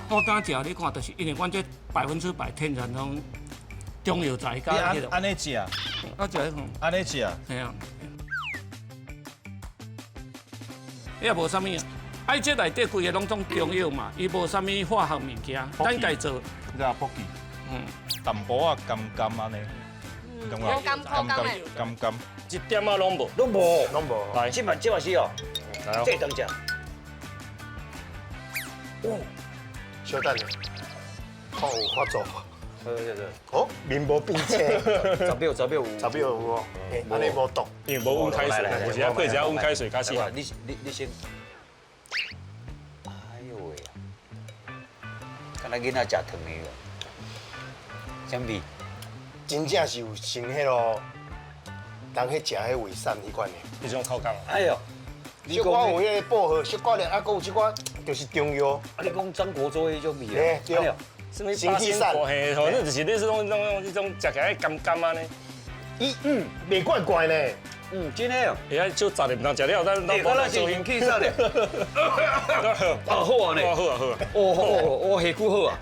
我敢食，你看，就是因為阮這100%天然攏中藥材你佮彼個，按呢食，啊食彼款，按呢食，嘿啊。也無啥物啊，啊，伊這內底規个攏總中藥嘛，伊無啥物化學物件，咱家做。你知影卜記？淡薄仔甘甘按呢，感覺甘甘甘的。甘甘。一點仔攏無。攏無，攏無。來，這嘛這嘛是哦，來哦。這當食。哦，稍等下，看有法做。對對對。哦，面無變青。十秒十秒有。十秒有哦，按呢無毒。因為無溫開水，有時過一下溫開水較適合。你先。哎呦喂啊！敢若囡仔食糖的哦，啥味？真正是有像彼囉，人彼食彼胃散彼款的。彼種口感。哎呦！小可有彼个薄荷，小可咧，啊，閣有這寡就是中藥。啊，你講張國周彼種味啊？嘿，對。什麼八仙果嘿，反正就是類似種這種食起來甘甘按呢。伊袂怪怪呢。嗯，真的哦。會使少十日毋通食了，咱咱咱是元氣散的。啊，好啊呢。好啊好啊。哦哦哦，下久好啊。